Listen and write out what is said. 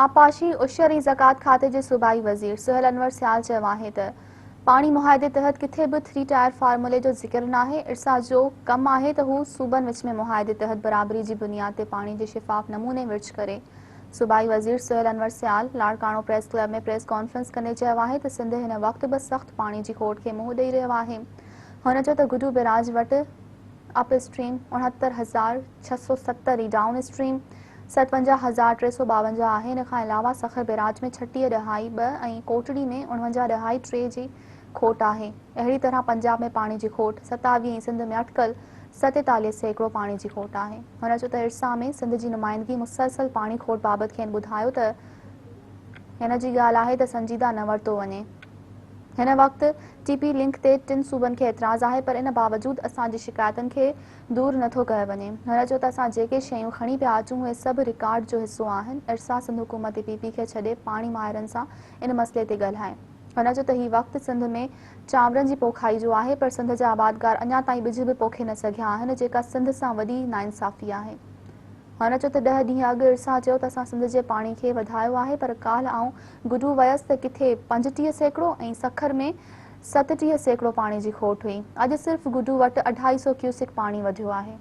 آبپاشي، عشر ۽ زڪوات کاتي جي صوبائي وزير سهيل انور سيال چيو آهي ته پاڻي معاهدي تحت ڪٿي به ٿري ٽائر فارمولي جو ذڪر ناهي، ارسا جو ڪم آهي ته هو صوبن وچ ۾ معاهدي تحت برابري جي بنياد تي پاڻي جي شفاف نموني ورڇ ڪري. صوبائي وزير Sohail Anwar Sial Larkana press club ۾ press conference ڪندي چيو آهي ته سنڌ هن وقت به سخت پاڻي جي کوٽ کي منهن ڏئي رهيو آهي. هن چيو ته گڊو بئراج وٽ اپ اسٽريم 69670 ۽ ڊائون اسٽريم 57352 آهي، ان کان علاوه سکر بئراج ۾ 36 ڏهائي ٻه ۽ ڪوٽڙي ۾ 49 ڏهائي ٽي جي کوٽ آهي. اهڙي طرح پنجاب ۾ پاڻي جي کوٽ 27 ۽ سنڌ ۾ اٽڪل 47% پاڻي جي کوٽ آهي. هن چيو ته ارسا ۾ سنڌ جي نمائندگي مسلسل پاڻي کوٽ بابت کين ٻڌايو ته هن جي ڳالهه آهي ته سنجيده نه ورتو وڃي. هن وقت ٽي پي لنڪ تي ٽن صوبن کي اعتراض آهي پر ان باوجود اسان جي شڪايتن کي دور نه ٿو ڪيو وڃي. هن چيو ته اسان جيڪي شيون کڻي پيا اچون اهي سڀ رڪارڊ جو حصو آهن، ارسا سنڌ حڪومت پي پي کي ڇڏي پاڻي ماهرن سان ان مسئلي تي ڳالهائي. هن چيو ته هي وقت سنڌ ۾ چانورن جي پوکائي جو آهي پر سنڌ جا آبادگار اڃا تائين ٻج به پوکي نه سگهيا آهن جيڪا سنڌ سان وڏي ناانصافي آهي. هن چيو ته ڏهه ڏينهن اڳ ارسا چيو ته اسان سنڌ جي پاڻي کي وڌايو آهي پر ڪالهه آئون گڊو ويس ته ڪٿي 35% ۽ سکر ۾ 37% پاڻي جي کوٽ هئي، اڄ صرف گڊو وٽ اڍائي سئو ڪيوسڪ پاڻي وڌيو آهي.